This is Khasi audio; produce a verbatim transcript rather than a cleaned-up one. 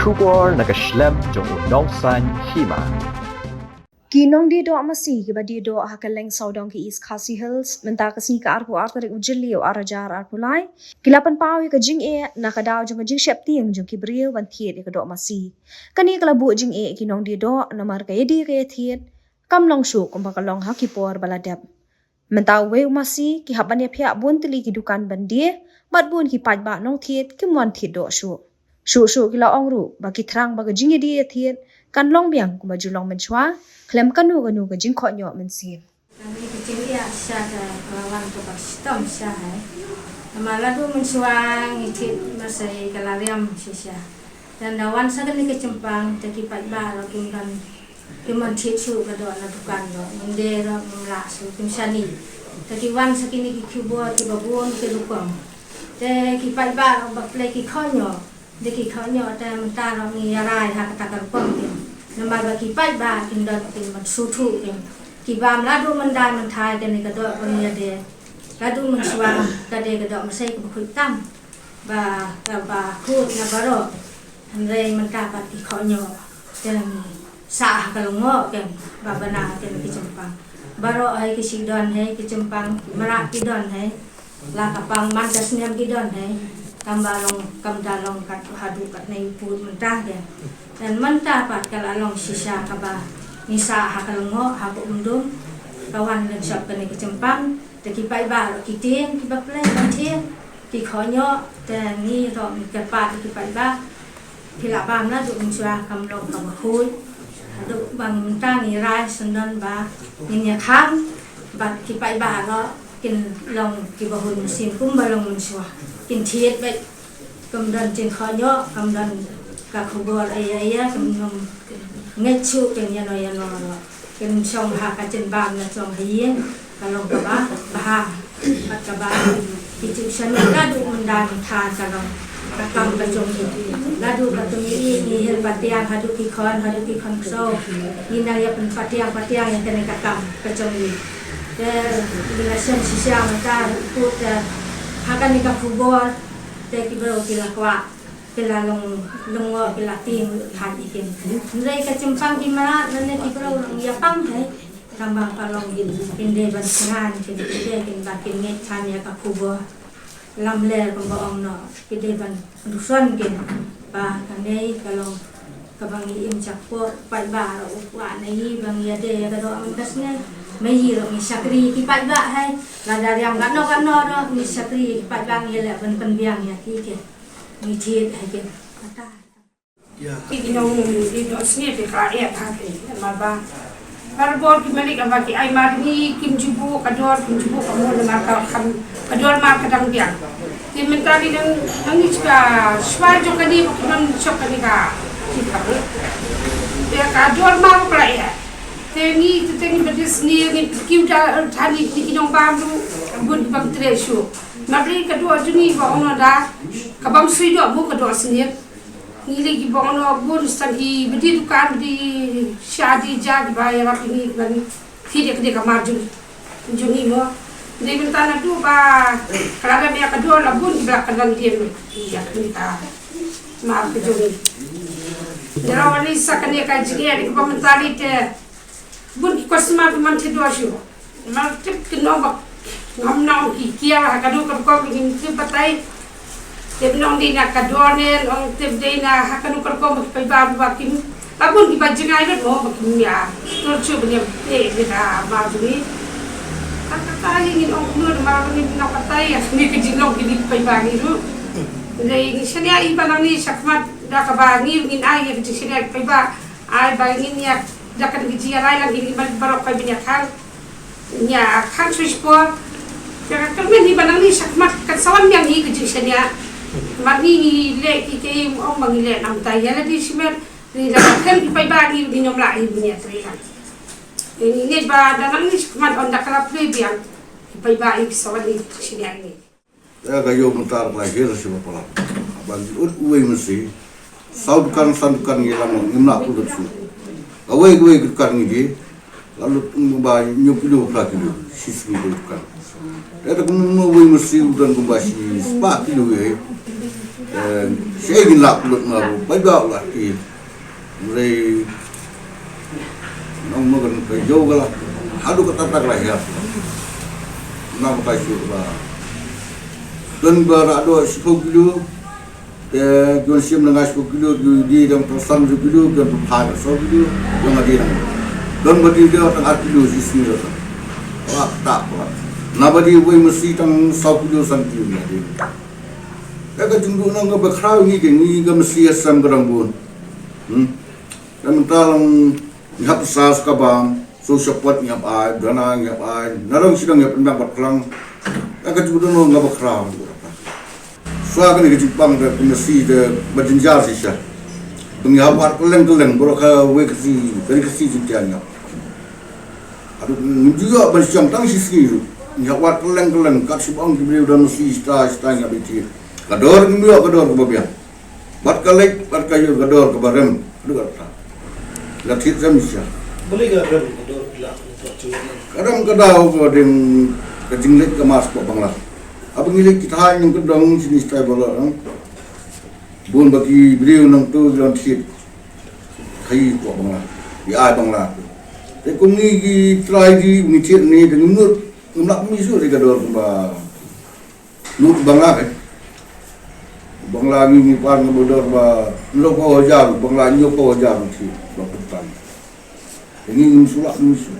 Khubor na ka shlem jong u nongsan hima. Ki nongdie doh masi kiba die doh ha ka leng sawdong ka East Khasi Hills mynta ka sngi ka arphew ar tarik u Jylliew ar hajar arphew lai ki la pynpaw ïa ka jingeh na ka daw jong ka jingsheptieng jong ki briew ban thied ïa ka doh masi. Kane ka la buh jingeh ki nongdie doh namar ka ïadie ka ïathied kam long shuh kumba ka long ha ki por ba la dep. Mynta uwei u masi ki hap ban ïaphiah bun tylli ki dukan ban die bad bun ki paidbah nongthied kim wan thied doh shuh. Shuh shuh ki la ong ruh ba ki thrang ba ka jingïadie ïathied kan long biang kumba ju long mynshuwa khlem kano kano ka jingkohnguh mynsiem. Kane ka jingïa sha ka rawan kaba shitom sha hai. Namar ladu mynshuwa ngi thied masi ka la riam shisha. Tang da wan sa kane ka chempang te ki paidbah ruh kim don, kim wan thied shuh ka doh na dukan ruh, ngim dei ruh ngim lah shuh, kim shaniah. Te ki wan sa kine ki khubor kiba bun ki rukom. Te ki paidbah ruh ba pynlong ki kohnguh, te ki kohnguh te mynta ruh ngi ïarai ha kata ka rukom te. Namar ba ki paidbah kim don kim wan shuh shuh te. Ki bam ladu mynta mynta kane ka doh ba ngi ïadie. Ladu mynshuwa ka dei ka doh masi kaba khuid tam. Ba, ba khuid na baroh. Hynrei mynta pat ki kohnguh. Te ngi sah ha ka lyngngoh ken ba bana ken ki chempang. Baroh hai ki shu don hai ki chempang, mrad ki don hai. La ka pang man ka snem ki don hai. Kam ba long, kam da long kat haduh katne pud mynta ken. Te mynta pat ka la long shisha kaba ngi sah ha ka lyngngoh ha ka umdum. Ka wan lynshop kane ki chempang. Te ki paidbah ruh ki tieng kiba pynlong ban thied ki kohnguh te ngi ruh ngi kyrpad ïa ki paidbah. Ki la bam ladu mynshuwa kam long kaba khuid. Haduh ba mynta ngi rai syndon ba ngin ïa khang bad ki paidbah ruh kin long kiba hun mynsiem kumba long mynshuwa. Kin thied beit. Kam don jingkohnguh, kam don ka khubor ïa ïa, kam ngeit shuh ken ïano ïano ruh. Ken shong ha ka jingbam la shong ha ïing, ka long kaba bha. Bad kaba ki ju shaniah ladu mynta mynta ka long ka kam ka jong ngi. Ladu ka jong ngi ngi hil patiang haduh ki khon, haduh ki khon kso. Ngi nang ïa pynpatiang patiang ïa kane ka kam ka jong ngi. Te ngi la shem shisha mynta ruh te ha kane ka khubor. Te ki briew ki la kwah, ki la long, lyngngoh, ki la tieng, thait ïa kin. Hynrei ka chempang ki mrad, lane ki briew long ïa pang hai. Tang ba ka long kin, kin dei ban sngan, kin dei, kin ba kin ngeit than ïa ka khubor. Lamler kumba ong noh, ki dei ban ruson kin. Ba kane ka long kaba ngi im jakpoh, paidbah ruh u kwah na ngi ba ngi ïadie ïa ka doh mynta ka sngi. Ma ngi ruh ngi shakri ki paidbah hai. Lada riam katno katno ruh ngi shakri ki paidbah, ngi leh ban pynbiang ïa ki ken. Ngi thied ha ki kata. Ki nong, ki nong sngewthuh ka eh ha ki, namar ba barabor ki malik aba ki ai mar ngi kim ju buh ka dor, kim ju buh ka mut namar ka kham, ka dor mar ka dang biang. Te mynta ngi dang, dang ngi ka shuwa jong kane ba ki don shop kane ka, ki ka, te ka dor mar ka la eh. Te ngi, te, te ngi ba dei sngewthuh ngi kiew da, than ngi, ngi ki nong bam ruh bun ki bam trei shuh. Namar ka dor jong ngi ba ong da ka bam sui doh, bun ka dor sngewthuh. Ngi leh ki bong noh bun, sa ki bdi dukan, bdi sha, bdi ja, kiba ïarap ïa ngi ban thied ïa kane ka mar jong, jong ngi mo. Dei mynta naduh ba ka la dep ïa ka dor la bun kiba la kynran dien ïa kane ka mar ka jong ngi. Dei la wan sa kane ka jingeh kaba mynta te bun ki customer ki man thied dor shuh. Namar tip ki nong ba ngam nong ki kia ha kano ka rukom, ngim tip batai. Tip nong dei na ka dor ne, nong tip dei na ha kano ka rukom ba ki paidbah ba kim. La bun kiba jngai lut mo ba kim ïa tur shuh ba ngim tip ne ka mar jong ngi. Ka kata hi ngin ong kumno namar ba ngim nong batai ïa kine ki jinglong kine ki paidbah ngi ruh. Dei ngi shaniah hi ba nangne shakhmat da kaba ngi ngin ai ïa ki jingshaniah ki paidbah. Ai ba ngin ïa da kane ka jingïarai lang kine ki malik baroh kiba ïa khang. Ïa khang shuh shuh por. Te ka kyrmen hi ba nangne shakhmat kan sa wan biang hi ka jingshaniah. Namar ngi ngi leh ki, ki ong ba ngi leh namar ïa lade shimet. Ngi la khlem ki paidbah ngi, ngi ym lah hi ban ïatrei lang. Ngi ngeit ba da nangne shakhmat ynda ka la plie biang ki paidbah hi ki sa wan hi ka jingshaniah ngi. Te ka ïoh mynta ka la hiar sha ba palat. Ban ji ut uwei masi. Saw dukan, san dukan ngi lam ngim lah pynlut shuh. Kawei kawei ka dukan ngi ji. La lut kumba hynñiew kilo, phra kilo. Shi sngi ka dukan. Te da kumno uwei masi u don kumba shi spah kilo ïa. Sha ngin lap lut ma ru paidbah la ki. Mrei nong mo kan ka yo ka la. Hadu ka tatak la ya. Na ka tai shu ba. Don ba ra do shu kilo. Te jon sim na ngai shu kilo, jon di dang ta san shu kilo, jon pa pha so kilo, jon adi dang. Don ba di dang ta ar kilo si sini rasa. Wa ta wa. Na ba di wei masi tang so kilo san kilo na di. Ka ka jingdu nang ka ba khraw ngi ke ngi ka masi asam ka dang bun. Hmm. Ka mynta long ngi hap sa ka bam, so support ngi hap ai, dana ngi hap ai, na dang sidang ngi hap nang bat klang. Ka ka jingdu nang ka ba khraw. Sa ka ni ka jingpang da ka masi da ba jinjar si sha. Ba ngi hap wat keleng keleng, bro ka wei ka si, ka ni ka si jingtian ngi hap. Aduh, ngi ju ïoh ban shong tang shi sngi ruh. Ngi hap wad kylleng kylleng, kat shibang ki briew da masi shata shata ngi hap ïa ki. Ka dor ngi ïoh ka dor kaba biang. Bad ka leit, bad ka ïoh ka dor kaba rem. Aduh, kata. La thied rem sha. Balei ka rem ka dor ki la ka chu. Ka rem ka daw ka ding ka jingleit ka mas ka Bangla. Haba ngi leit ki thaiñ nong ka dong shini shtai Bangla, no? Bun ba ki briew nong tu ki long thied. Khaïi ka Bangla. Ki ai Bangla. Te kum ngi ki trai ki ngi thied ni te ngi mut ngam lap mi su te ka dor kumba. Mut Bangla ke. Bangla ngi ngi pan ngam dor ba. Lo ko hajar, Bangla nyo ko hajar ngi thied. Ba putang. Te ngi ngi su lap mi su.